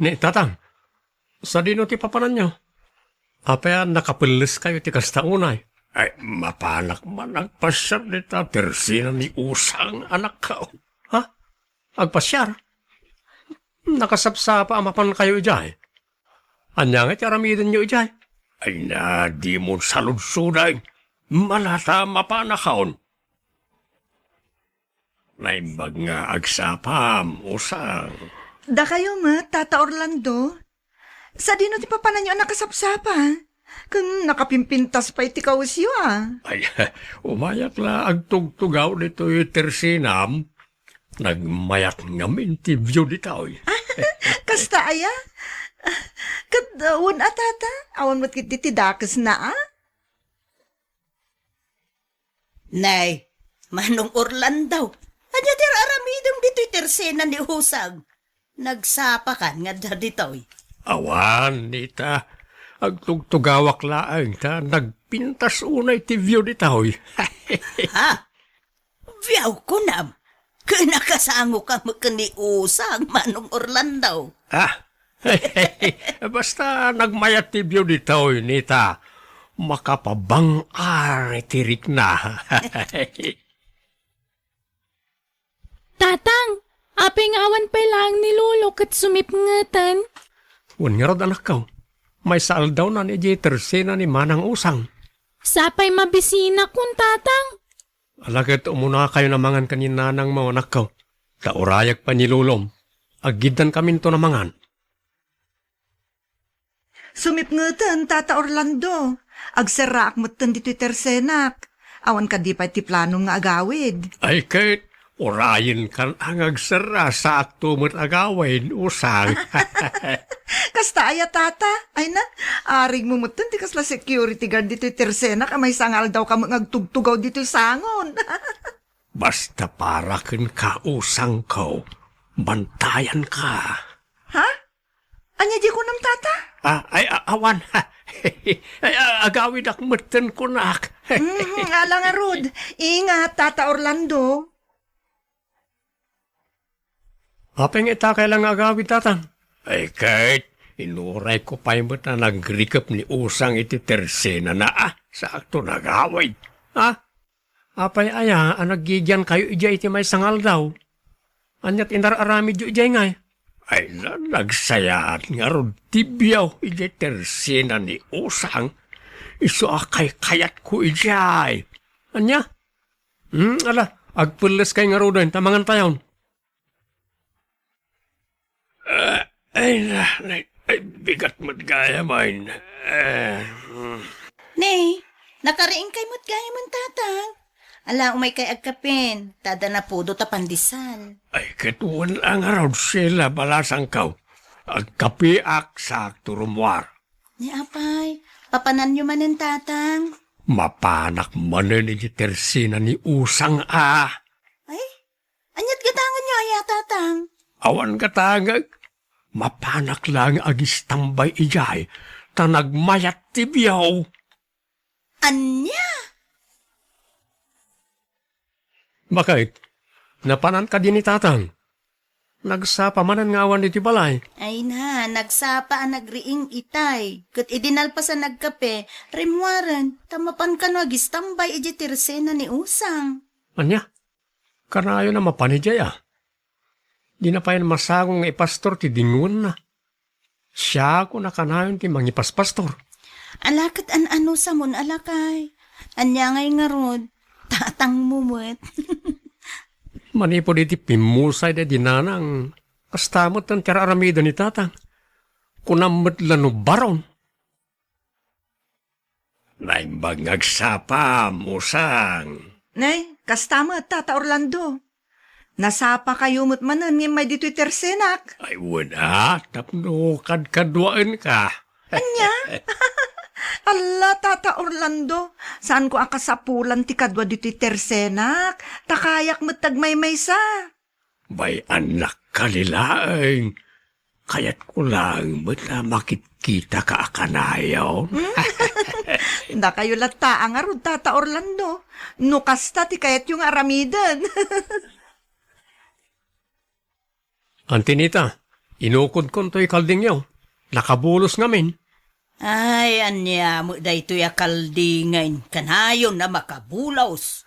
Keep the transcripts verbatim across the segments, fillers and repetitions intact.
Ni Tatang, sadino ti papananyo? Apay a nakapelleskayo ti kasta unay? Ay, mapanak man agpasiar dita tersena ni Usang, anakko. Ha? Agpasiar? Nakasapsapa a mapankayo idiay. Ania ngay ti aramidenyo idiay? Ay na, dimon saludsoden. Malata mapanakon. Naimbag nga agsapam, Usang. Dakayo met, Tata Orlando. Sadino ti papananyo a nakasapsapa? Ken nakapimpintas pay ti kawesyo, a. Ay, umayak la agtugtugaw ditoy tersenam. Nagmayat ngamin ti view ditoy. Kasta aya? Ket, uh, wen a, Tata? Awan met ketdi ti dakesna, a? Nay, Manong Orlando, ania ti ar-aramidem ditoy tersena ni Usang? Nagsapakan nga adda ditoy? Awan, Nita. Agtugtugawak laeng ta nagpintas unay ti view ditoy. Ha? View, kunam? Ken nakasangoka met ken ni Usang, Manong Orlando? Ah, basta nagmayat ti view ditoy, Nita. Makapabang-ar ti rikna. Tatang, apay nga awan pay laeng ni Lolo ket sumipngeten? Wen ngarud, anakko. Maysa aldawnan idiay tersena ni Manang Usang. Sapay mabisinakon, Tatang. Ala ket umunakayon a mangan ken ni nanangmo, anakko. Ta urayek pay ni Lolom. Aggiddankaminton a mangan. Sumipngeten, Tata Orlando. Agserraak metten ditoy tersenak. Awan kadi pay ti planom nga agawid? Ay ket, urayenkan a nga agserra, saakto met agawid, Usang. Kasta aya, Tata? Ay na, arigmo metten ti kasla security guard ditoy tersenak a maysa nga aldawka met nga agtugtugaw ditoy sangon. Basta para kenka, Usangko, bantayanka. Ha? Ania di kunam, Tata? Ah, ay, a-, awan. Ay, a-, agawidak metten kunak. Mhm, ala ngarud. Ingat, Tata Orlando. Apay nga itakay la nga agawid, Tatang? Ay, ket, inurayko pay met a nagrikep ni Usang iti tersenana, a, saakto nagawid. Ha? Apay aya a naggigiankayo idiay iti maysa nga aldaw? Ania ti inar-aramidyo idiay ngay? Ay, na-, nagsayaat ngarud ti biyaw idiay tersena ni Usang. Isu a kaykayatko idiay. Ania? Hmm, ala, agpelleskay ngaruden ta mangantayon. Ah, ay na, ay, ay, bigat met gayam, ay. Eh, mm. Ne, nakariingkay met gayam, Tatang. Ala, umaykay agkapen, ta adda napudo ta pandesal. Ay, ket wen la ngarud, Sheila, balasangko. Agkapeak, saakto rummuar. Ni apay, papananyo manen, Tatang? Mapanak manen iti tersena ni Usang a. Ay, aniat gatangenyo aya, Tatang? Awan gatangek. Mapanak laeng agistambay idiay, ta nagmayat ti biyaw. Ania? Bakit? Napanan kadi ni Tatang? Nagsapa manen nga awan iti balay. Ay na, nagsapa a nagriing itay. Ket idi nalpas a nagkape, rimmuaren, ta mapan kano agistambay idiay tersena ni Usang. Ania? Kanayon a mapan idiay a? Dina pay masango nga ipastor ti dingoenna. Siak a kanayon ti mangipaspastor. Ala ket an-ano, Samon a lakay. Ania ngay ngarud? Tatangmo met. Manipud iti pimmusay daydi nanang, kasta met ti ar-aramiden ni Tatang. Kunam met la no baron. Naimbag nga agsapam, Usang. Nay, kasta met, Tata Orlando. Nasapakayo met manen nga immay ditoy tersenak. Ay, wen a, tapno kadkaduaenka. Ania? Alla, Tata Orlando, saanko a kasapulan ti kadua ditoy tersenak. Ta kayak met ti agmaymaysa. Bay, annak, kali laeng. Kayatko laeng met a makitkitaka a kanayon. Dakayo latta a ngarud, Tata Orlando. No kasta ti kayatyo nga aramiden. Anti Nita, Inukodkon toy kaldingyo. Nakabulos ngamin. Ay, ania met daytoy a kaldingen, kanayon a makabulos.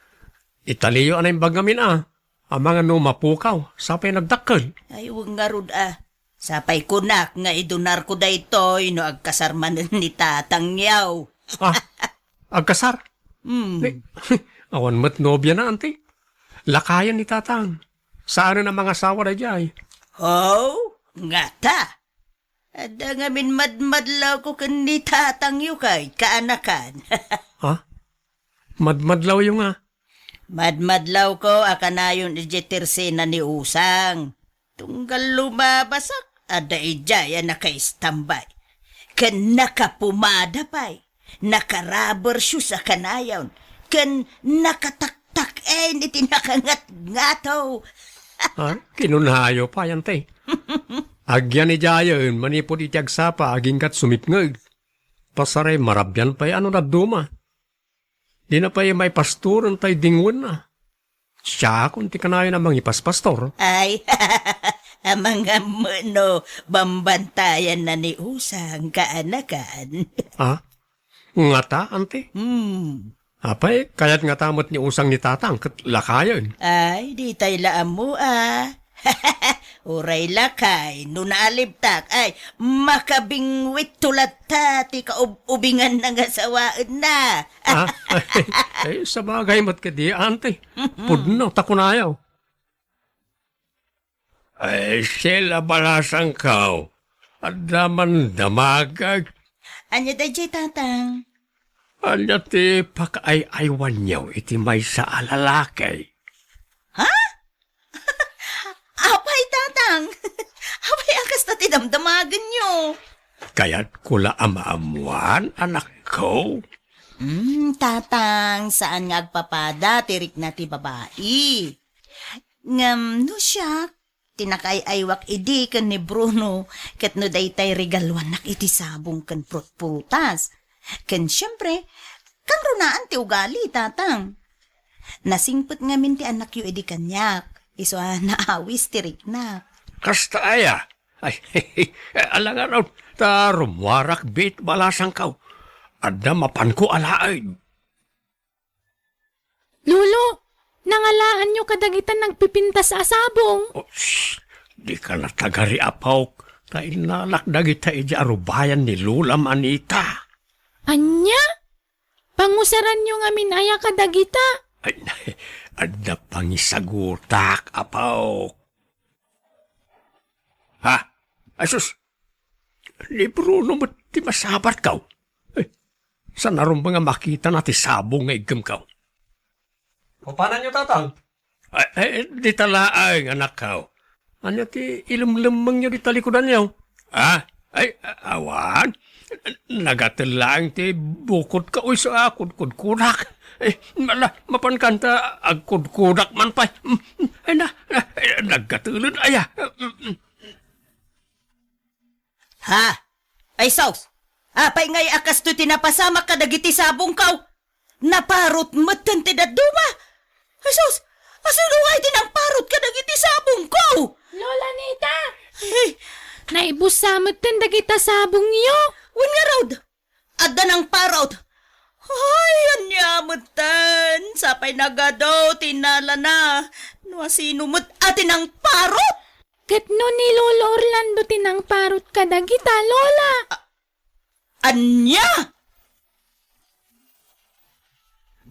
Italiyo a naimbag ngamin a, amangan no mapukaw, sapay nagdakkel. Ay, wen ngarud a. Sapay kunak nga idunarko daytoy no agkasar manen ni tatangyo. Ah, agkasar? Hmm. Ni, awan met nobiana, anti. Lakayen ni tatang. Saanen a mangasawa daydiay. Oh, ngata. Adda ngamin madmadlawko ken ni tatangyo kay kaanakan. Ha? Madmadlawyo nga? Madmadlawko a kanayon idiay tersena ni Usang. Tunggal lumabasak, adda idiay a nakaistambay. Ken nakapumada pay. Naka-rubber shoes a kanayon. Ken nakataktak-en iti nakangatngato. Ha? Kinunayo pay, anti. Agyan idiayen manipud iti agsapa aginggat sumipngeg. Pasaray marabian pay a no dadduma. Dina pay maipastoren tay dingwenna. Siakon ti kanayon a mangipaspastor. Ay, amangan met no bambantayanna ni Usang kaanakan. Ah, ngata, anti? Hmm. Apay, kayat ngata met ni Usang ni tatang ket lakayen. Ay, ditay la ammo a. Uray lakay, no naalibtak, ay, makabingwitto latta ti kaub-ubinganna nga sawaenna. Ah, ay, sabagay met kadi, anti. Pudno, ta kunayo. Ay, Sel a balasangko, adda man damagek. Ania daydiay, tatang? Ania ti pakaay-aywanyo iti maysa a lalaki? Ha? Apay, tatang? Apay a kasta ti damdamagenyo? Kayatko la a maammuan, anakko. Hmm, tatang, saan nga agpapada ti rikna ti babai. Ngem no siak, ti nakaay-aywak idi ken ni Bruno, ket no daytay regaluannak iti sabong ken prutprutas. Ken siempre, kanrunaan ti ugali, tatang. Nasingpet ngamin ti anakyo idi kaniak, isu a naawis ti riknak. Kasta aya? Ay, alangan, ta rummuarak bit balasangko. Adda mapanko alaen. Lolo, nangalaanyo kadagita nagpipintas a sabong? Oh, shh! Dika natagari, apok, ta innalak dagita idiay arubayan ni Lola Manita. Ania? Pangusaranyo ngamin aya kadagita? Ay, adda pangisagutak, apok. Ha? Ay, sus! Ni Bruno met ti masabatko. Eh, saan a rumbeng a makitana ti sabong nga iggem ko? Papananyo, tatang? Ay, ay, dita laeng, anakko. Ania ti ilemlemmengyo dita likudanyo? Ah, ay, a-, awan. Nagatel laeng ti bukodko isu a kudkudkudak. Eh, mala, mapankan ta agkudkudak man pay. Mm, mm, ay na, na, ay, naggatelen aya. Mm, mm. Ha? Ay sus! Apay ngay a kastoy ti napasamak kadagiti sabongko? Naparot metten ti dadduma! Ay sus! Asuno ngay ti nangparot kadagiti sabongko? Lola Nita! Eh, naibussa metten dagita sabongyo? Wen ngarud, adda nangparot. Ay, ania metten? Sapay nagadu ti nalana. No asino met a ti nangparot? Ket no ni Lolo Orlando ti nangparot kadagita, Lola? A-, ania?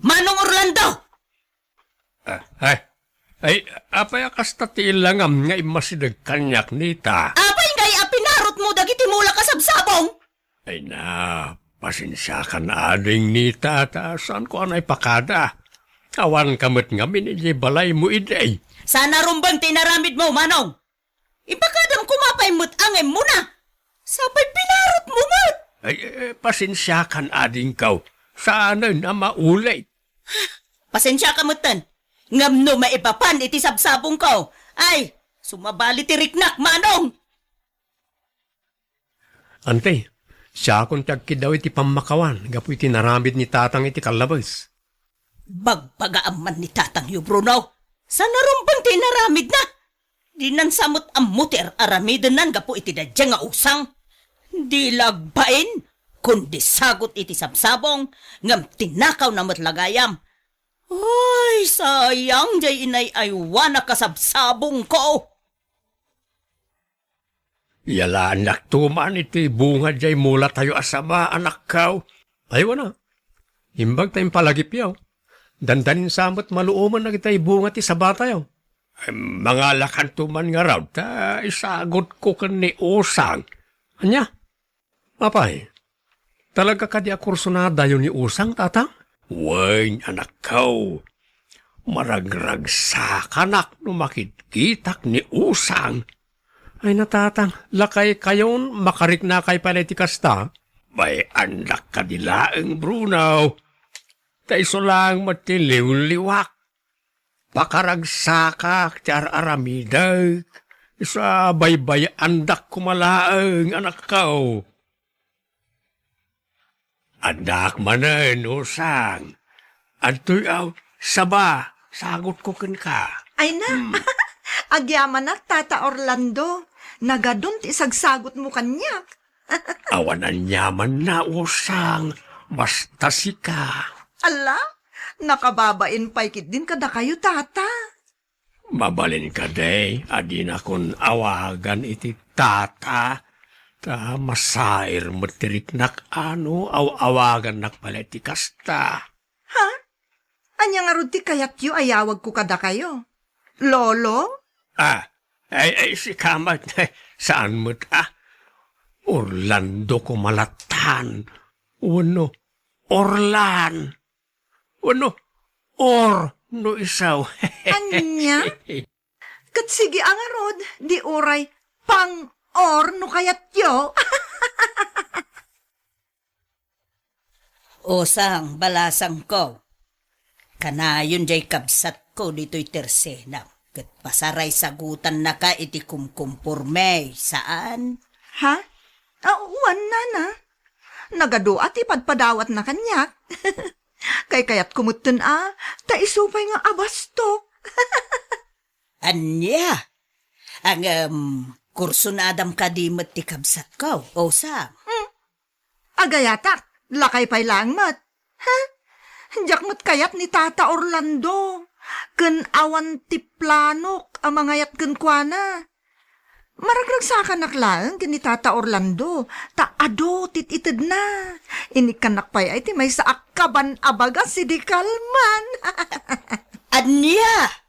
Manong Orlando! Ah, ay, ay, apay a kasta ti illangam nga immasideg kaniak, Nita? Apay ngay a pinarotmo dagiti mulak a sabsabong? Ay na, pasensiakan ading, Nita, ta saanko a naipakada. Awanka met ngamin idiay balaymo idi. Saan a rumbeng ti inaramidmo, Manong? Impakadam koma pay met angemmona. Sapay pinarotmo met. Ay, eh, pasensiakan adingko. Saanen a maulit. Pasensiaka metten. Ngem no maipapan iti sabsabongko, ay, sumabali ti riknak, Manong. Ante, siakon ti agkiddaw iti pammakawan gapu iti naramid ni Tatang iti kallabes. Bagbagaam man ni Tatangyo, Bruno. Saan a rumbeng ti inaramidna? Dinan sa met ammo ti ar-aramidenna gapu iti daydiay nga usang. Di la agbain, kundi sagut iti sabsabong, ngem tinakawna met la gayam. Ay, sayang diay inay-aywanak a sabsabongko. Yalaannakto man iti bunga diay mulatayo a saba, anakko. Ay, wana. Imbag ta impalagipyo. Dandanin sa met maluomen dagiti bunga ti sabatayo. Ay, mangalakanto man ngarud, ta isagutko ken ni Usang. Ania? Apay, talaga kadi a kursunadayo ni Usang, tata? Wen, anakko. Maragragsakanak no makitkitak ni Usang. Ay, natatang, lakaykayon, makariknakay pay iti kasta? Bay-annak kadi laeng, Bruno. Ta isu laeng met ti liwliwak. Pakaragsakak ti ar-aramidek. Isu a baybay-andak koma laeng, anakko. Addaak manen, Usang. Adtoy, aw, saba, sagutko kenka. Ay na, Hmm. Agyamanak, Tata Orlando. Nagadun ti isagsagutmo kaniak. Awan aniamanna, Usang. Basta sika. Ala, nakababain pay ketdin kadakayo, Tata. Mabalin kadi a dinakon awagan iti tata, ta masair met ti riknak a no aw-awagannak pay la iti kasta. Ha? Ania ngarud ti kayatyo a yawagko kadakayo? Lolo? Ah, ay, ay, sika met, saan met, ah? Orlando koma latta. Wenno, Orlan. Wenno, Or no isu. Ania? Ket sige a ngarud, di uray pang-or no kayatyo. Usang, balasangko. Kanayon diay kabsatko ditoy tersenam, ket pasaraysagutannak iti kumkumporme, saan? Ha? Ah, wen, nana. Nagadu a ti padpadawatna kaniak. Kaykayatko metten a, ta isu pay nga abastok. Ania? Ngem, kursunadam kadi met ti kabsatko, Usang? Hmm. Agayatak, lakay pay laeng met. Ha? Diak met kayat ni Tata Orlando, ken awan ti planok a mangayat kenkuana. Maragragsakanak laeng ken ni Tata Orlando, ta adu ti itedna. Inikkannak pay ay ti maysa a kaban a bagas idi kalman. Ania?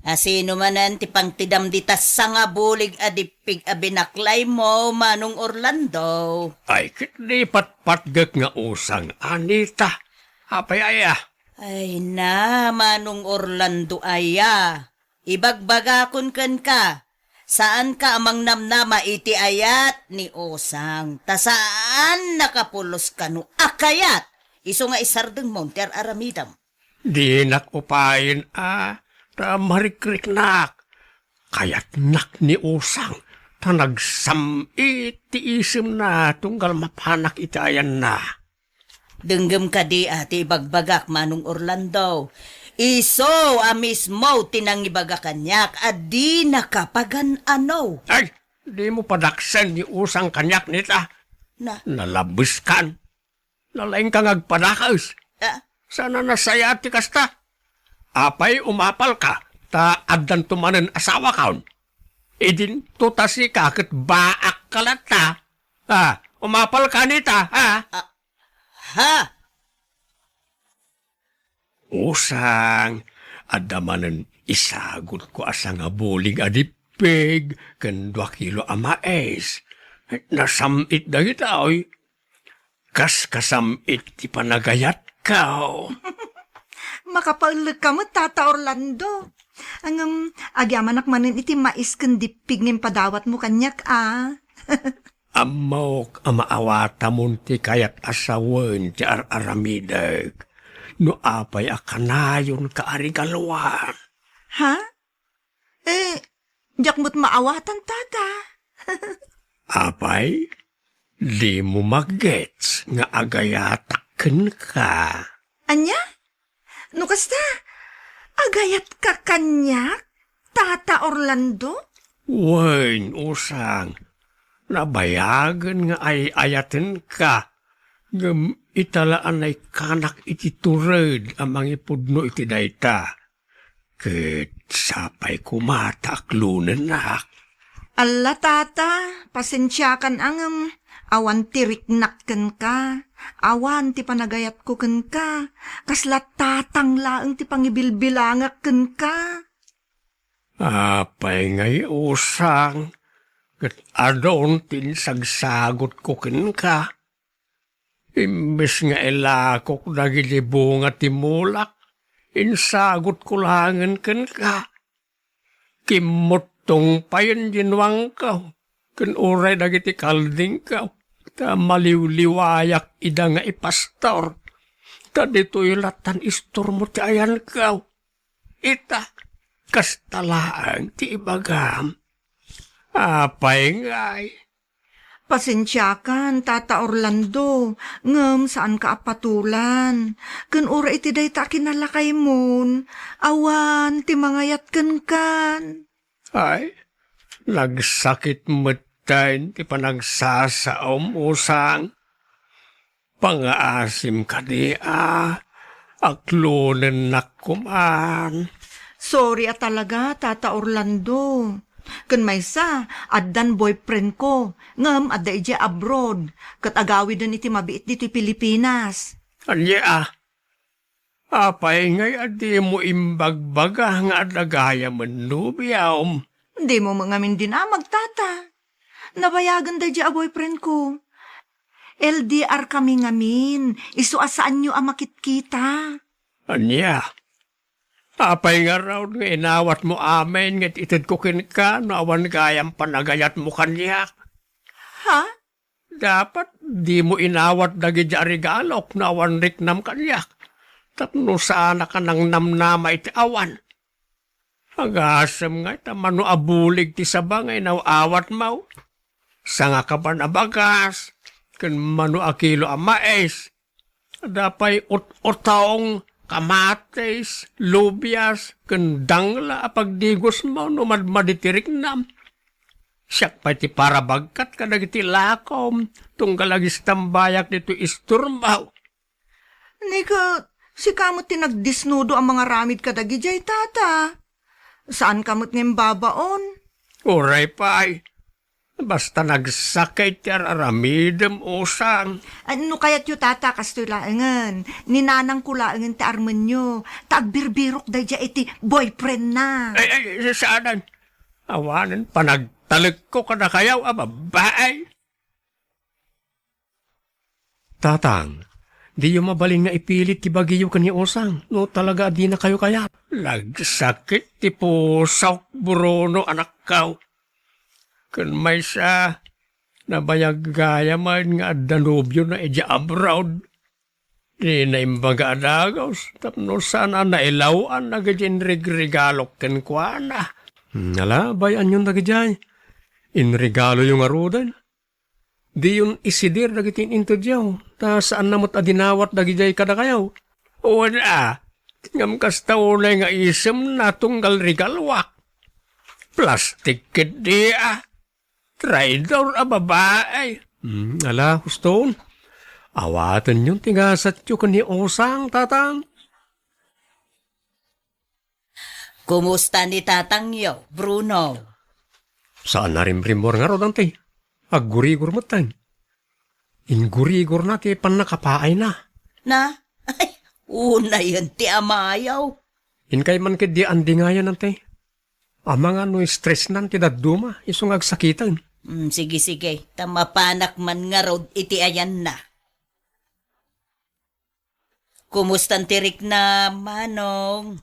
A sino manen ti pangtedam dita sangabulig a dippig a binaklaymo, Manong Orlando? Ay, ket di patpatgek nga Usang Anita. Apay aya? Ay na, Manong Orlando aya. Ibagbagakon kenka, saanka a mangnamnama iti ayat ni Usang, ta saannaka pulos kano a kayat, isu nga isardengmo ti ar-aramidem. Dinak upayen a, ta marikriknak. Kayatnak ni Usang, ta nagsam-it ti isemna tunggal mapanak iti ayanna. Denggem kadi a ti ibagbagak, Manong Orlando. Isu a mismo ti nangibaga kaniak a dinaka pagan-ano. Ay, dimo padaksen ni Usang kaniak, Nita. Na? Nalabeskan. Nalaingka nga agpadakes. Ah. Saan a nasayaat ti kasta? Apay, umapalka, ta addanto manen asawakon. Idinto ta sika ket baakka latta. Ah, umapalka, Nita, ha? Ah, ha? Usang, adda manen isagutko a sangabulig a dippig ken dua kilo a mais. Nasam-it dagitoy. Kas kasam-it ti panagayatko. Makapaellekka met, Tata Orlando. Ngem, agyamanak manen iti mais ken dippig nga impadawatmo kaniak, a. Ammok a maawatamon ti kayat a sawen ti ar-aramidek no apay a kanayonka a regaluan. Ha? Eh, diak met maawatan, Tata. Apay, dimo magets nga agayatak kenka. Ania? No kasta, Agayatka kaniak, Tata Orlando? Wen, usang, nabayagen nga ay-ayatenka, ngem ita la a naikkanak iti tured a mangipudno iti dayta. Ket sapay koma ta aklonennak. Alla, Tata, pasensiakan a ngem awan ti riknak kenka, awan ti panagayatko kenka, kasla tatang laeng ti pangibilbilangak kenka. Apay ngay, usang, ket adun ti insagsagutko kenka? Imbes nga ilakok dagiti bunga ti mulak, insagutko laengen kenka. Kimmuttong payen dinwangko, ken uray dagiti kaldingko, ta maliwliwayak ida nga ipastor. Ta ditoy lattan istormo ti ayanko. Ita, kasta laeng ti ibagam. Apay ngay? Pasensiakan, Tata Orlando, ngem saanka a patulan. Ken uray iti dayta a kinalakaymon, awan ti mangayat kenkan. Ay, nagsakit metten ti panagsasaom, usang. Pangaasim kadi a, aklonennak koman. Sorry a talaga, Tata Orlando. Ken maysa, addan boyfriend ko, ngem adda idiay abroad, ket agawiden iti mabiit ditoy Pilipinas. Ania? Apay ngay a dimo imbagbaga nga adda gayamen nobiam? Dimo met ngamin dinamag, Tata. Nabayagen daydiay a boyfriend ko. L D R kami ngamin, isu a saanyo a makitkita. Ania? Apay ngarud nga inawatmo amin nga itedko kenka no awan gayam panagayatmo kaniak? Ha? Dapat dimo inawat dagiti a regalok no awan riknam kaniak, tapno saanak a nangnamnama iti awan. Agasem ngay ta mano a bulig ti saba nga inaw-awatmo. Sangakaban a bagas, ken mano a kilo a mais. Adda pay ut-utong, kamatis, lubias, ken dangla a pagdigosmo no madmadi ti riknam. Siak pay ti parabagkat kadagiti lakom, tunggal agistambayak ditoy istormo. Ni ket, sika met ti nagdisnudo a mangaramid kadagidiay, Tata. Saanka met nga imbabaon. Uray pay. Basta nagsakit ti ar-aramidem, usang. Ah, no kayatyo, Tata, kastoy laengen. Ni nanangko laengen ti armenyo. Ta agbirbirok daydiay iti boyfriend na. Ay, ay, saanen. Awanen panagtalekko kadakayo a babbai. Tatang, diyo mabalin nga ipilit ti bagiyo ken ni Usang no talaga a dinakayo kayat. Nagsakit ti pusok, Bruno, anakko. Ken maysa, nabayag gayamen nga adda nobiona idiay abroad. Dina imbaga a dagus tapno saan a nailaw-an dagiti inregregalok kenkuana. Hmm, ala, bay-anyon dagidiay. Inregaloyo ngaruden. Diyon isidir dagiti in-intedyo, ta saanna met a dinawat dagidiay kadakayo. Wen a, ngem kasta unay nga isemna tunggal regaloak. Plastik ketdi a. Traidor a babai. Hmm, ala, huston. Awatenyon ti gasatyo ken ni Osang, Tatang. Kumusta ni tatangyo, Bruno? Saan a rimrimmuar ngarud, Auntie. Aggurigor metten. Inggurigorna ti pannakapaayna. Na? Ay, unayen ti amayo. Inkay man ketdi andingayen, Auntie. Amangan no stressnan ti dadduma, isu nga agsakiten. Mm, sige, sige. Ta mapanak man ngarud iti ayanna. Kumustan ti rikna, Manong?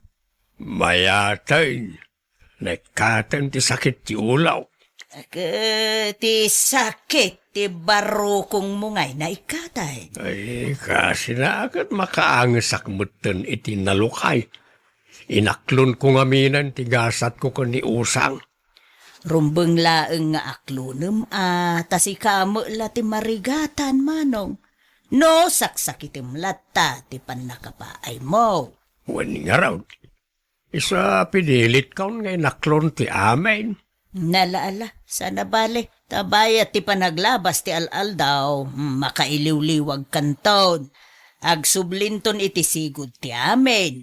Mayaten. Naikkaten ti sakit ti ulok. Ket ti sakit ti barukongmo ngay naikkaten. Ay, kasina ket makaangesak metten iti nalukay. Inaklonko ngaminen ti gasatko ken ni Usang. Rumbeng laeng nga aklonem a, ta sika met la ti marigatan, Manong. No saksakitem latta ti pannakapaaymo. Wen ngarud, Isu a pinilitkon nga inaklon ti amin. Nala, ala, sana bale. Ta bayat ti panaglabas ti al-aldaw, makailiwliwagkanton. Agsublinton iti sigud ti amin.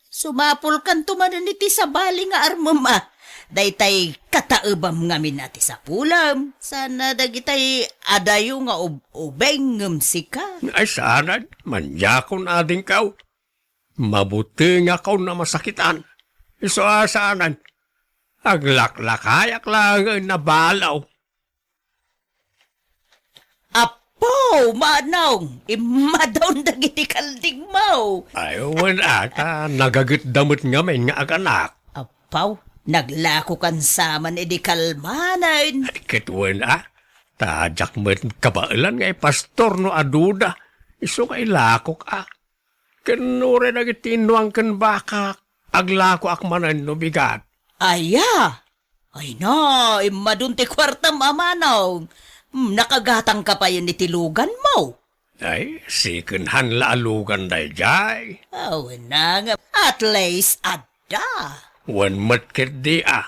Sumapulkanto manen iti sabali nga armem a. Daytay kataebam ngamin a ti sapulem. Sana dagitay adayo nga ub-, ubeng ngem sika. Ay, saanan, manyakon adingkaw. Mabutengakon a masakitan. Isu a saanan, aglaklakayak laengen a balaw. Apo, manong, immadon dagiti kaldingmo. Ay, wen ata, nagagetda met ngamin nga aganak. Apo, naglakokan saman idi kalmanen. Ay, ket wen a, ta diak met kabaelan nga ipastor no aduda. Isu nga ilakok a. Ken uray dagiti innuang ken bakak, aglakoak manen no bigat. Aya! Ay na, immadon ti kuartam a manong. Hmm, nakagatangka payen iti luganmo. Ay, second hand la a lugan daydiay. Aw, na nga, at least adda. Wen met ketdi a.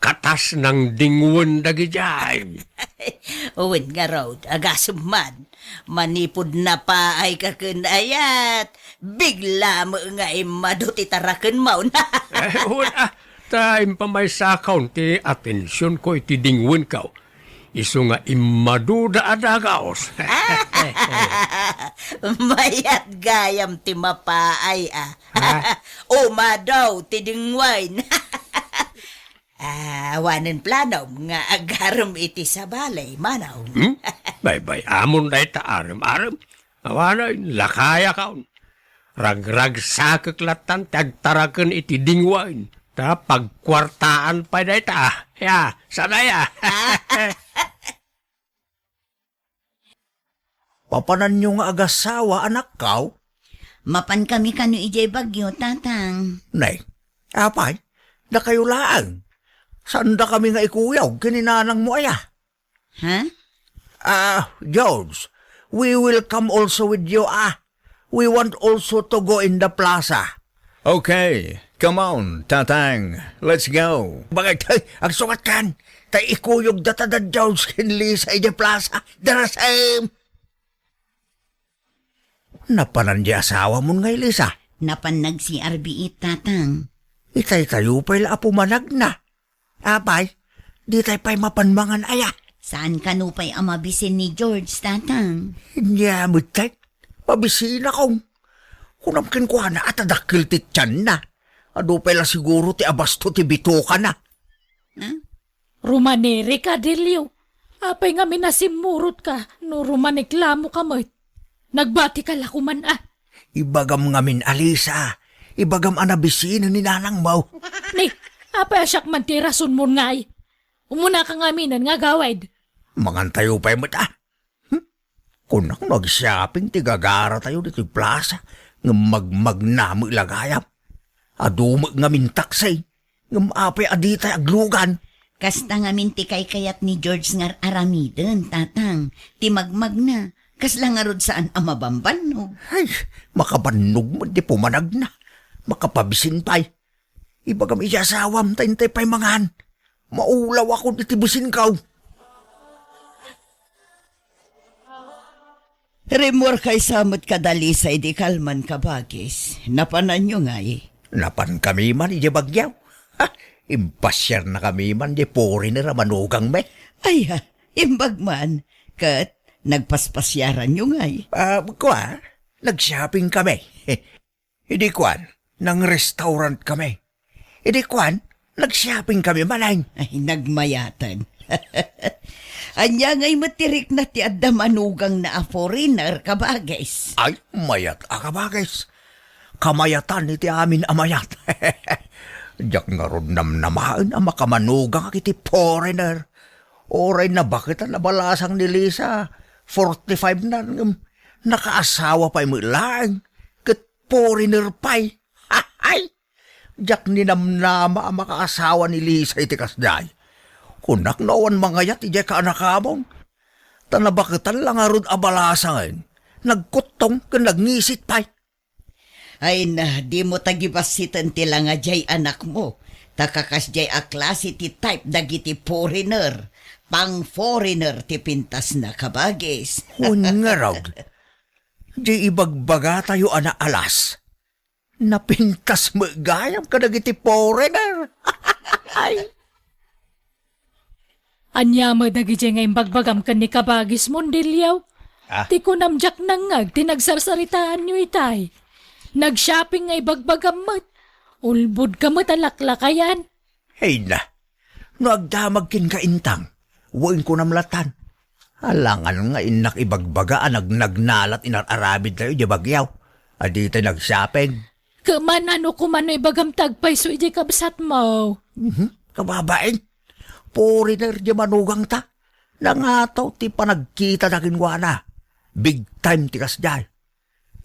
Katas nang dingwen dagidiay. Wen ngarud, agasem man. Manipud napaayka ken ayat, bigla met nga immadu ti tarakenmo. Eh, wen a, ta impamaysakon ti atensionko iti dingwenko. Isu nga immaduda a dagaos. Mayat gayam ti mapaay a. Ha? Umadu ti dingwen. Ah, awanen planom nga agarem iti sabali, manong. Hmm? Baybay-amon dayta arem-arem. Awanen, lakayakon. Ragragsakek lattan ti agtaraken iti dingwen. Ta pagkuartaan pay dayta. Ya, sana ya. Papananyo nga agasawa, anakko? Mapankami kano idiay Baguio, Tatang. Nay, apay, dakayo laeng. Saandakami nga ikuyog ken ni nanangmo aya? Ha? Ah, George, we will come also with you, ah. We want also to go in the plaza. Okay, come on, Tatang. Let's go. Bakit? Hey, agsukat kan. Ta ikuyog data da George ken Lisa idiay plaza. Darasem! Napanan di asawamon nga Lisa? Napan nag-C R B it, Tatang. Itay tayo pay la a pumanagna. Apay, ditay pay mapan mangan aya? Saan kano pay a mabisin ni George, Tatang? Nia met tay, mabisinakon. Kunam kenkuana a ta dakkel ti tianna. Adu pay la siguro ti abasto ti bitokana. Ha? Rumanirika, Delio. Apay ngamin a simmurotka no rumaniklamoka met? Nagbatika la koman a. Ibagam ngamin a Lisa, ibagam a nabisinen ni nanangmo. Ni, apay a siak man ti rasonmon ngay? Umunaka ngaminen nga agawid. Mangantayo pay met a. Hmm? Kunak no agshopping ti gagaratayo ditoy plaza, ngem magmagna met la gayam. Adu met ngamin taksi, ngem apay a ditay aglugan? Kasta ngamin ti kaykayat ni George nga ar-aramiden, Tatang. Ti magmagna, kasla ngarud saan a mabambannog. Ay, makabannog met ti pumanagna. Makapabisin pay. Ibagam iti asawam ta intay pay mangan. Maulawakon iti bisinko. Rimmuar kaysa met kada Lisa idi kalman, kabagis. Napananyo ngay? Napankami man idiay Baguio. Ha, impasiarnakami man di foreigner a manugangmi. Ay, ha, imbag man. Ket nagpaspasiaranyo ngay? Ah, kua, nag-shopping kami. Idi kuan, nang-restaurant kami. Idi kuan, nag-shopping kami manen. Ay, nagmayaten. Ania ngay met ti rikna ti adda manugangna a foreigner, kabagis? Ay, mayat a kabagis. Kamayatan iti amin a mayat. Diak ngarud namnamaen a makamanugangak iti foreigner. Uray nabaketan a balasang ni Lisa, forty-five na, ngem nakaasawa pay met laeng. Ket foreigner pay. Ay! Diak ninamnama a makaasawa ni Lisa iti kasdiay. Kunak no awan mangayat idiay kaanakamon. Ta nabaketan la ngarud a balasangen. Nagkuttong ken nagngisit pay. Ay na, dimo ta gibassiten ti langa diay anakmo. Ta kakasdiay a klase ti type dagiti foreigner. Pang-foreigner ti pintasna, kabagis. Wen ngarud, diay ibagbagatayo a naalas, napintas met gayam kadagiti foreigner. Ay. Ania met dagidiay nga imbagbagam ken ni kabagismo, Dilio? Ah? Ti kunam diak nangngeg ti nagsarsaritaanyo itay. Nag-shopping nga ibagbagam met. Ulbodka met a laklakayan. Ay na, no agdamag kenka, Intang, wen kunam latan. Alangan nga innak ibagbaga a nagnagnalat inar-arabidtayo idiay Baguio a ditay nag-shopping. Ket man, ano koma no ibagam ti agpayso idiay kabsatmo? Mhm, kababain. Foreigner diay manugangta. Nangataw ti panagkitana kenkuana. Big time ti kasdiay.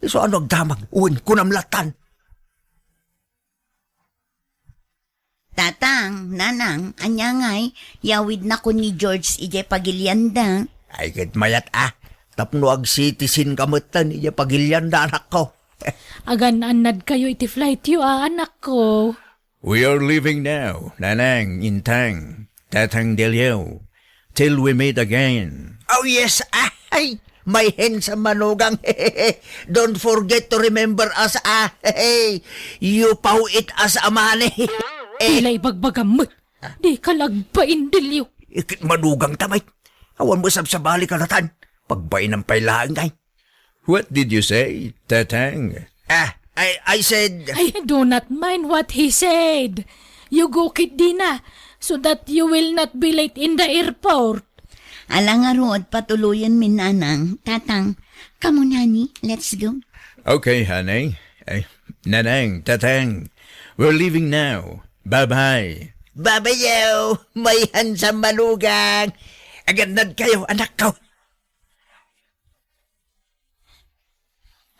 Isu a no agdamag, wen kunam latan. Tatang, Nanang, ania ngay, yawidnakon ni George idiay pagilianda? Ay, ket mayat a, tapno ag-citizenka metten idiay pagilianda, anakko. Agan-annadkayo iti flightyo a, anakko. We are leaving now, Nanang, Intang, Tatang Dilio, till we meet again. Oh, yes, ah, ay, my handsome manugang. Don't forget to remember us, ah. You paw it as a money. Tila ibagbagam met. Dika la agbain, Dilio. Ikit manugangta met. Awan met sabsabali kadatan. Pagbainam pay laeng, ay. What did you say, Tatang? Ah, I, I said— Ay, do not mind what he said. You go ketdina, so that you will not be late in the airport. Ala ngarud, patuloyenmi, Nanang. Tatang, come on, honey, let's go. Okay, honey. Ay, Nanang, Tatang, we're leaving now. Bye-bye. Bye-bye, my handsome manugang. Agannadkayo, anakko.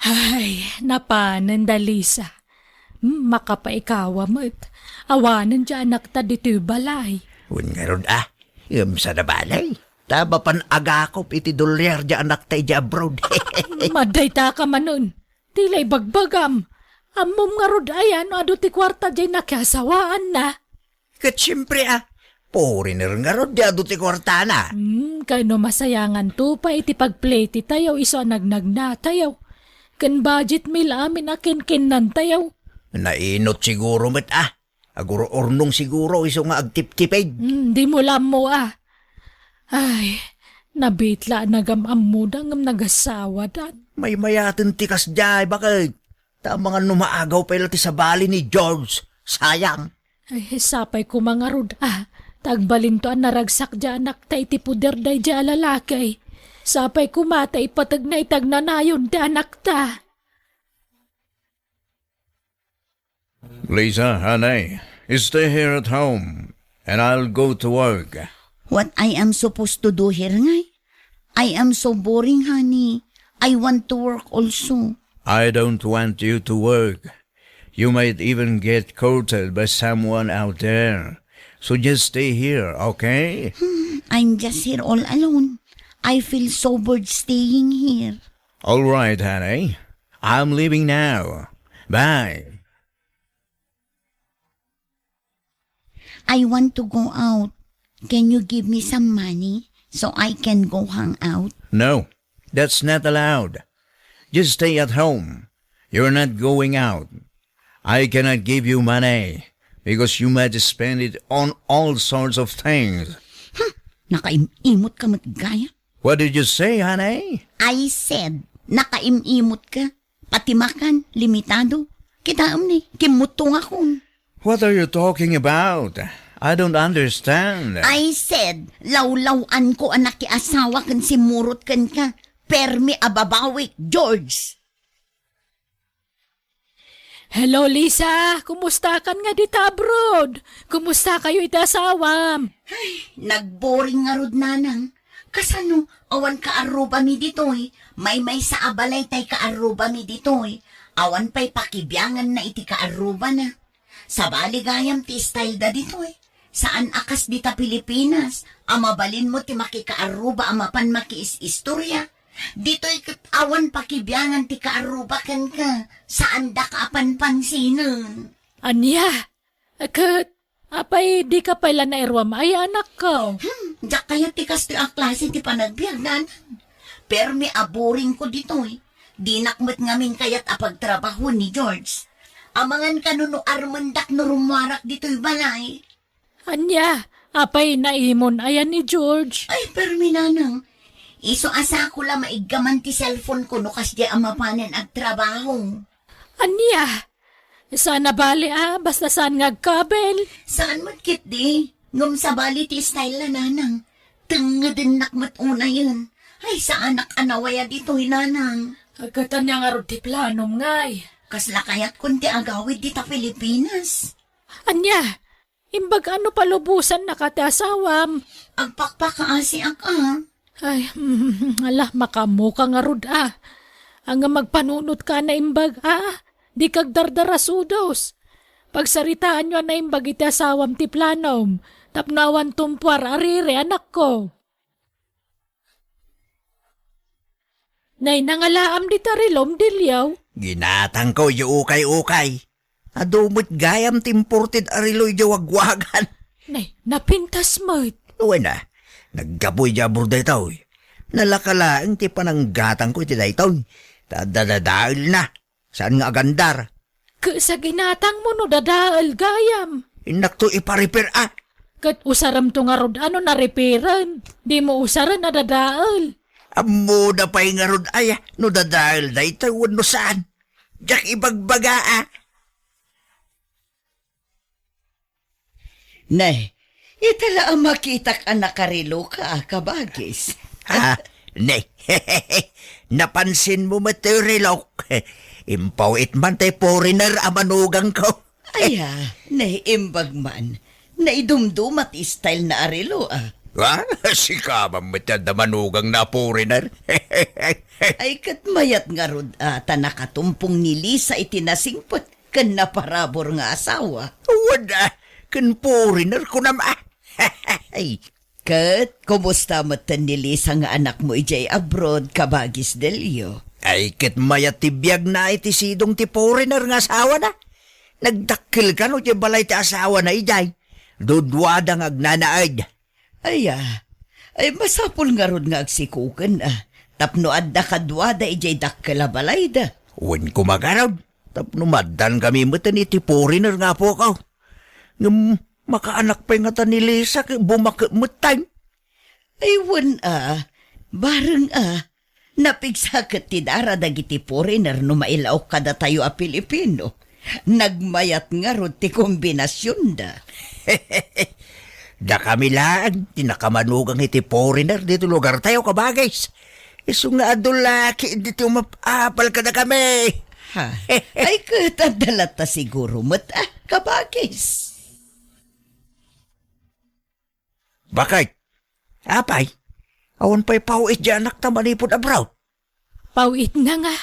Ay, napanen da Lisa. Hmm, makapaikawa met. Awanen diay anakta ditoy balay. Wen ngarud a, ngem saan a balay. Ta mapan agakop iti dolyar diay anakta idiay abroad. Madayta ka manen. Tila ibagbagam. Ammom ngarud aya no adu ti kuarta diay nakiasawaanna. Ket siempre a, foreigner ngarud diay adu ti kuartana. Hmm, kano masayanganto pay iti pagplaytayo isu a nagnagnatayo. Ken budgetmi la amin a kinkinnantayo. Nainot siguro met a. Agur-urnong siguro isu nga agtiptipid. Hmm, dimo la ammo a. Ay, nabitla a nagam-ammoda ngem nagasawadan. Maymayaten ti kasdiay, baket. Ta amangan no maagaw pay la ti sabali ni George. Sayang. Ay, sapay koma ngarud a, ta agbalinto a naragsak diay anakta iti poder daydiay a lalaki. Sapay koma ta ipategna iti agnanayon ti anakta. Lisa, honey, stay here at home, and I'll go to work. What I am supposed to do here, ngay? I am so boring, honey. I want to work also. I don't want you to work. You might even get courted by someone out there. So just stay here, okay? Hmm, I'm just here all alone. I feel so bored staying here. All right, honey. I'm leaving now. Bye. I want to go out. Can you give me some money so I can go hang out? No, that's not allowed. Just stay at home. You're not going out. I cannot give you money because you might spend it on all sorts of things. Hmm, nakaim-imot ka met gayam. What did you say, honey? I said, nakaim-imot ka. Pati makan, limitado. Kitaem ni, kimmutto nga kun. What are you talking about? I don't understand. I said, lawlaw-anko a nakiasawa ken simmurot kenka. Permi a babawik, George. Hello, Lisa. Kumustakan nga dita abroad? Kumustakayo iti asawam? Ay, nagboring ngarud, Nanang. Kasano, awan kaarrubami ditoy? Maymaysa a balay tay kaarrubami ditoy. Awan pay pakibianganna iti kaarrubana. Sabali gayam ti style da ditoy. Saan a kas dita Pilipinas, a mabalinmo ti makikaarruba a mapan makiis-istorya. Ditoy ket awan pakibiangan ti kaarruba kenka. Saandaka a panpansinen. Ania? Ket, apay, dika pay la nairuam aya, anakko? Hmm, diak kayat ti kastoy a klase ti panagbiag, nanang. Permi a boring ko ditoy. Dinak met ngamin kayat a pagtrabaho ni George. Amangan kano no armendak no rummuarak ditoy balay. Ania, apay, naimon aya ni George? Ay, permi, nanang. Isu a sako la maiggaman ti cellphone ko no kasdiay a mapanen agtrabaho. Ania? Saan a bali a, basta saan nga agkabel? Saan met ketdi? Ngem sabali ti style la, nanang. Tengngedennak met unayen. Ay, saanak a nawaya ditoy, nanang. Ket ania ngarud ti planom, ngay? Kasla kayatkon ti agawid dita Pilipinas. Ania? Imbag a no palubosannaka ti asawam? Agpakpakaasiak a. Ay, ala, makaammoka ngarud a. Ania, magpanunotka a naimbag a. Dika agdardarasudos. Pagsaritaanyo a naimbag iti asawam ti planom, tapno awan tumpuar a riri, anakko. Nay, nangalaam dita relom, Deliaw? Ginatangko idiay ukay-ukay. Adu met gayam ti imported a relo idiay wagwagan. Nay, napintas met. Wen a, naggapu idiay abroad daytoy. Nalaka laeng ti pananggatangko iti daytoy. Ta adda dadaelna. Saan nga agandar? Ket sa ginatangmo no dadael gayam. Innakto ipa-repair a. Ket usaremto ngarud a no narepairen. Dimo usaren a dadael. Ammona pay ngarud aya no dadael daytoy wenno saan. Diak ibagbaga a. Ne, ita la a makitak a nakareloka a kabagis. Ah, ne. Napansinmo met ti relok. Impaw-it man ti foreigner a manugangko. Aya, ne, imbag man. Naidumduma ti style na a relo, ah. Ah, sika man met ti adda manugangna a foreigner. Ay, ket mayat ngarud, ah, ta nakatumpong ni Lisa iti nasingpet ken naparabur nga asawa. Wen a, ken foreigner kunam a. Ay. Ket kumusta metten ni Lisa nga anakmo idiay abroad, kabagis Delio? Ay, ket mayat ti biagna iti sidong ti foreigner nga asawana. Nagdakkel kano idiay balay ti asawana idiay. Duduada nga agnanaed. Ay, ah. Ay, masapul ngarud nga agsikoken, ah. Tapno adda kaduada idiay dakkel a balayda. Wen koma ngarud, tapno maaddankami metten iti foreigner nga apoko. Ngem makaanak pay ngata ni Lisa ket bumaket metten. Ay, wen, ah. Bareng, ah. Napigsa ket ti dara dagiti foreigner no mailaok kadatayo a Pilipino. Nagmayat ngarud ti kombinasionda. Dakami laeng ti nakamanugang iti foreigner ditoy lugartayo, kabagis. Isu nga adu la ketdi ti umap-apal kadakami. Ha? Ay, ket adda latta siguro met, ah, kabagis. Bakit? Apay, awan pay paw-it diay anakta manipud abroad? Paw-itna nga.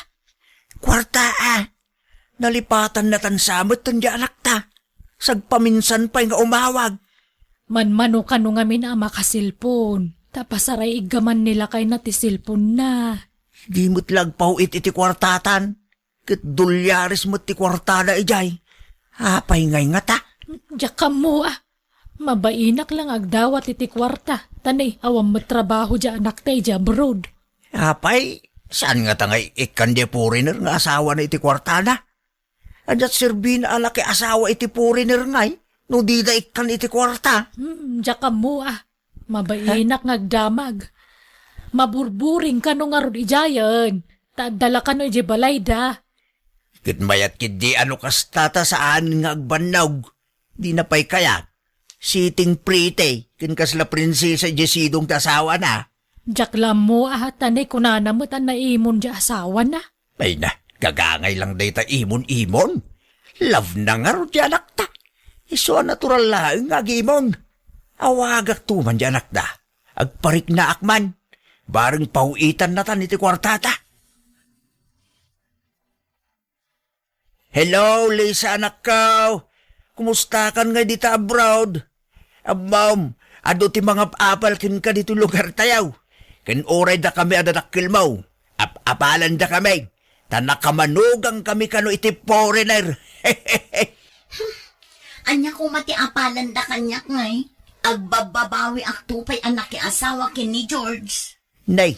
Kuarta a. Nalipatannatan sa metten diay anakta. Sagpaminsan pay nga umawag. Manmano kano ngamin a makaselpon. Ta pasaray-iggaman ni lakayna ti selponna. Di met la agpaw-it iti kuartatan. Ket dolyares met ti kuartada idiay. Apay ngay ngata? Diak ammo a. Mabainak la nga agdawat iti kuarta. Ta ne, awan met trabaho diay anakta idiay abroad. Apay, saan ngata nga ikkan diay foreigner nga asawana iti kuartada? Adda serbina a laki asawa iti foreigner ngay, no dida ikkan iti kuarta? Hmm, diak ammo a. Mabainak nga agdamag. Maburburing kano ngarud idiayen, ta adda la kano idiay balayda. Ket mayat ketdi a no kasta ta saan nga agbannog. Dina pay kayat. Sitting pretty, ken kasla prinsesa idiay sidong ti asawana. Diak la ammo a, ta ne kunana met a naimon diay asawana. Ay na, gagangay lang dayta imon-imon. Love na ngarud ti anakta. Isu a natural laeng nga agimon. Awagakto man diay anakda. Agpariknaak man. Bareng paw-itannatan iti kuartata. Hello, Lisa, anakko. Kumustakan ngay dita abroad? Ammom, adu ti mangap-apal kenka ditoy lugartayo. ken uray dakami a dadakkelmo, ap-apalendakami, ta nakamanugangkami kano iti foreigner. Ania koma ti apalanda kaniak ngay? Agbabbabawiakto pay a nakiasawa ken ni George. Nay,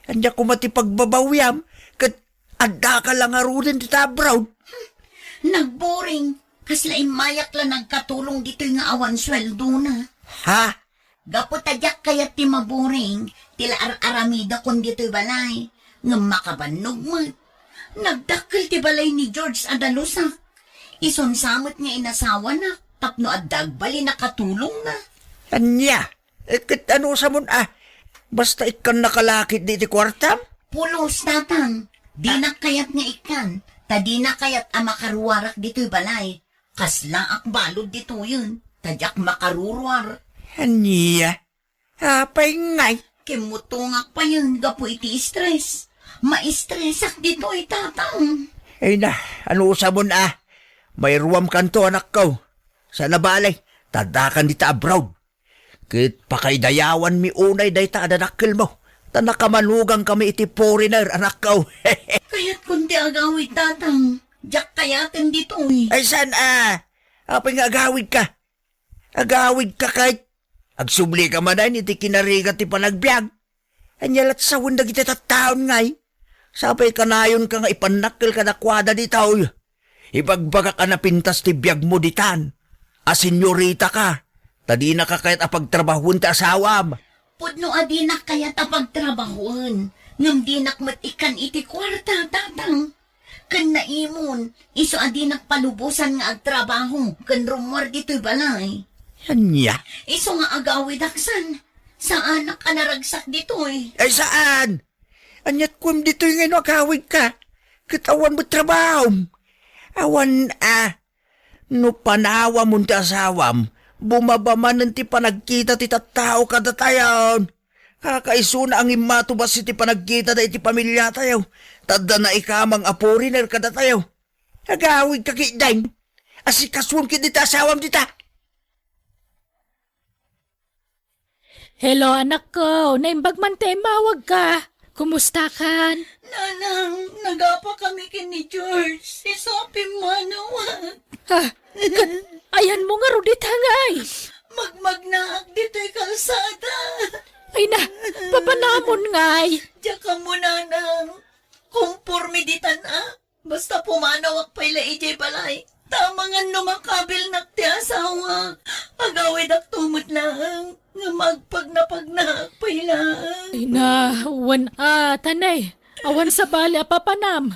ania koma ti pagbabawiam ket addaka la ngaruden dita abroad? Nagboring. Kasla immayak la nagkatulong ditoy nga awan sueldona. Ha? Gapu ta diak kayat ti maboring ti la ar-aramidakon ditoy balay. Ngem makabannog met. Nagdakkel ti balay ni George a dalusak. Isunsa met nga inasawanak tapno adda agbalin a katulongna. Ania? Eh, ket anusamon a basta ikkannaka la ketdi iti kuartam? Pulos, Tatang. Dinak kayat nga ikkan, ta dina kayat a makaruarak ditoy balay. Kaslaak balud ditoyen, ta diak makaruruar. Ania? Apay ngay? Kimmutongak payen gapu iti stress. Maistresak ditoy, Tatang. Ay na, anusamon a? Mairuamkanto, anakko. Saan a bale, ta addakan dita abroad. Ket pakaidayawanmi unay dayta a dadakkelmo, ta nakamanugangkami iti foreigner, anakko. Kayatkon ti agawid, Tatang. Diak kayaten ditoy. Ay, saan a? Apay nga agawidka? Agawidka ket agsublika manen iti kinarigat ti panagbiag. Ania lat sawen dagiti tattaon ngay? Sapay kanayonka nga ipannakkel kadakuada ditoy. Ibagbagak a napintas ti biagmo ditan a senyorita ka, ta dinaka kayat a pagtrabahoen ti asawam. Pudno a dinak kayat a pagtrabahoen, ngem dinak met ikkan iti kuarta, Tatang. Ken naimon, isu a dinak palubosan nga agtrabaho ken rummuar ditoy balay. Ania? Isu nga agawidak san, saanak a naragsak ditoy. Ay, saan? Aniat kuem ditoy nga no agawidka? Ket awan met trabahom. Awan a. No panawamon ti asawam, bumaba manen ti panagkita ti tattao kadatayon. Kakaisuna a ngimmato bassit ti panagkitada iti pamiliatayo, ta adda naikamang a foreigner kadatayo. Agawidka ketdin. Asikasuem ketdi ti asawam dita. Hello, anakko. Naimbag man ti immawagka. Kumustakan? Nanang, nagapakami ken ni George. Isu a pimmanawak. Ah, ket ayanmo ngarud ita ngay? Magmagnaak ditoy kalsada. Ay na, papanamon ngay? Diak ammo, Nanang. Komporme ditan a. Basta pumanawak pay la idiay balay. Ta amangan no makabilnak ti asawak, agawidakto met laeng nga magpagnapagnaak pay laeng. Ay na, wen a, tanay. Awan sabali a papanam.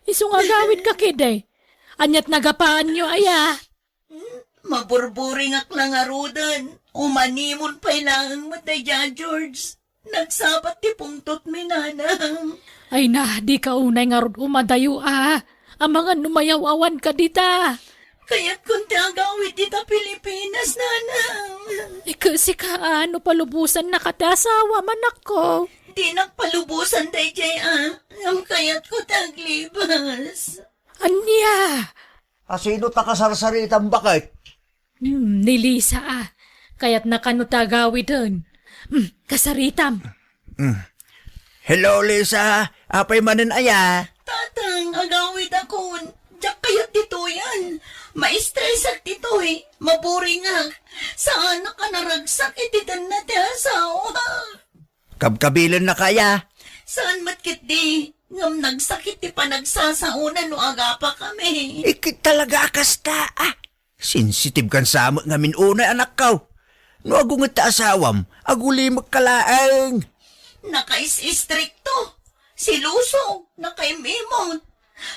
Isu nga agawidka ketdi. Aniat nagapaanyo aya? Hmm, maburburingak la ngaruden. Umanimon pay laeng met daydiay a George. Nagsabat ti pungtotmi, Nanang. Ay na, dika unay ngarud umadayo a. Amangan no mayaw-awanka dita. Kayatkon ti agawid dita Pilipinas, Nanang. Ket sika a, no palubosannaka ti asawam, anakko? Dinak palubosan daydiay a. Ngem kayatko ti aglibas. Ania? Asino ta kasarsaritam, baket? Hmm, ni Lisa a. Kayatna kano ti agawiden. Hmm, kasaritam. Hmm. Hello, Lisa. Apay manen aya? Tatang, agawidakon. Diak kayat ditoyen. Maistresak ditoy. Maburingak. Saanak a naragsak iti denna ti asawa. Kabkabilennaka aya? Saan met ketdi, ngem nagsakit ti panagsasaona no agapakami. Ikit talaga a kasta, a. Sensitibkan sa met ngamin unay, anakko. No agunget ti asawam, agulimekka laeng. Nakais-istrikto, seloso, nakaim-imot.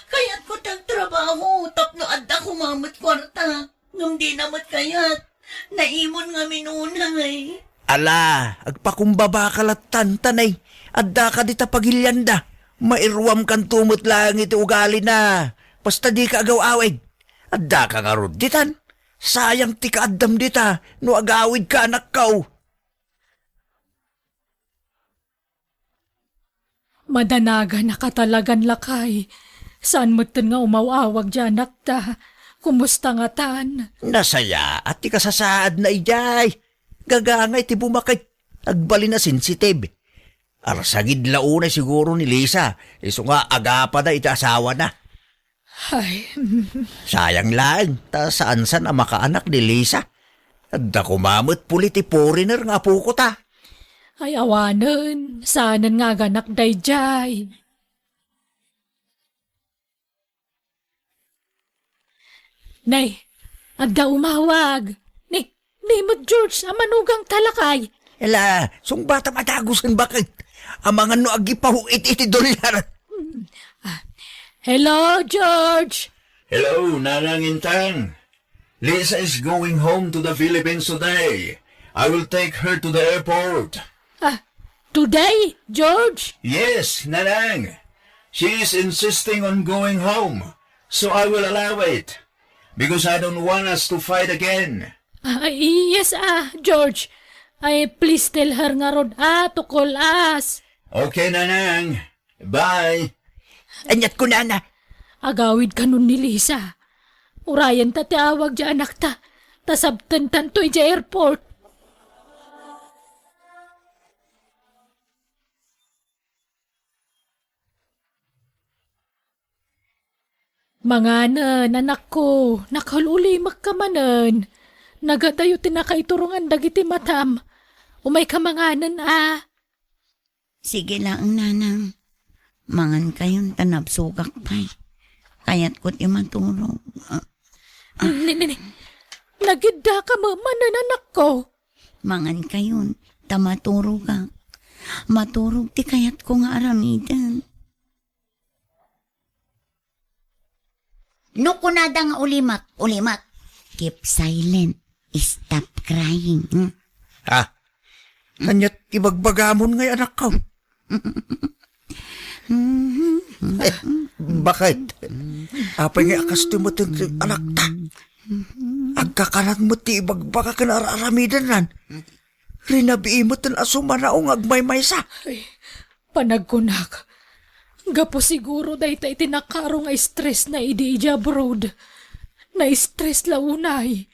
Kayatko ti agtrabaho tapno adda koma met kuarta. Ngem dina met kayat. Naimon ngamin unay. Ala, agpakumbabaka lattan, tanay. Addaka dita pagilianda. Mairuamkanto met laeng iti ugalina. Basta dika agaw-awid. Addaka ngarud ditan. Sayang ti kaaddam dita no agawidka, anakko. Madanaganaka talagan, lakay. Saan metten nga umaw-awag diay anakta? Kumusta ngatan? Nasayaat ti kasasaadna idiay. Gagangay ti bumaket. Agbalin a sensitive. Arsagid la unay siguro ni Lisa, isu nga agapada iti asawana. Ay, mm. Sayang laeng, ta saan-saan a makaanak ni Lisa. Adda koma met puli ti foreigner nga apoko ta. Ay, awanen, saanen nga aganak daydiay. Nay, adda umawag. Ni, ni met George, a manugang ta lakay. Ala, sungbatam a dagusen baket. Amangan no agipaw iti, iti dollar. Ah, hello, George. Hello, Nanang Intang. Lisa is going home to the Philippines today. I will take her to the airport. Ah, today, George? Yes, Nanang. She is insisting on going home, so I will allow it, because I don't want us to fight again. Ah, yes, ah, George. Ay, please tell her ngarud, ah, to call us. Okay, Nanang. Bye. Aniat kunana? Agawid kanon ni Lisa. Urayan ta ti awag di anakta, ta sabtentanto idiay airport. Manganen, anakko, nakaul-ulimek ka manen. Nagadayo ti nakaiturongan dagiti matam. Umayka manganen, a. Sige laeng, Nanang. Mangankayon ta nabsogak pay. Kayatko ti maturog. Ah, ah. Ni, ni, ni. Nagiddaka manen, anakko. Mangankayon ta maturogak. Maturog ti kayatko nga aramiden. No kunada nga ulimek, ulimek. Keep silent. Stop crying. Hmm? Ah, aniat ibagbagamon ngay, anakko? Eh, bakit? Apay nga a kastoy met ti anakta? Agkakanan met ti ibagbaga ken ar-aramidennan. Rinabii met a sumanaw nga agmaymaysa. Ay, panagkunak, gapu siguro dayta iti nakaro nga stress na idi idiay abroad. Na-stress la unay.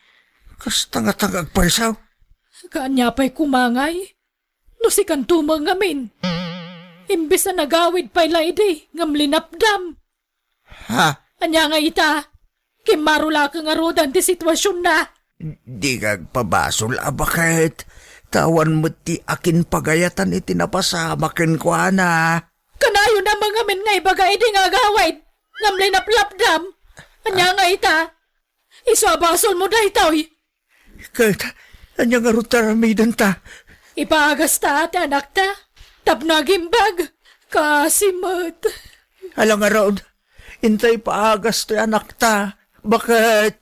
Kasta nga ta nga agpaysaw. Kaanya pay kumangay? No sikanto met ngamin. Imbes a nagawid pay la idi, ngem linapdam. Ha? Ania nga ita? Kimmaro la ka ngarud ti situasionna. Dika agpabasol a baket. Ta awan met ti akinpagayatan iti napasamak kenkuana. Kanayon a mangamin nga ibaga idi nga agawid, ngem linaplapdam. Ania nga ita? Isu a basolmo daytoy. Ket ania ngarud ti aramidenta? Ipaagasta ti anakta tapno agimbag. Kaasi met. Ala ngarud, inta ipaagas ti anakta. Baket?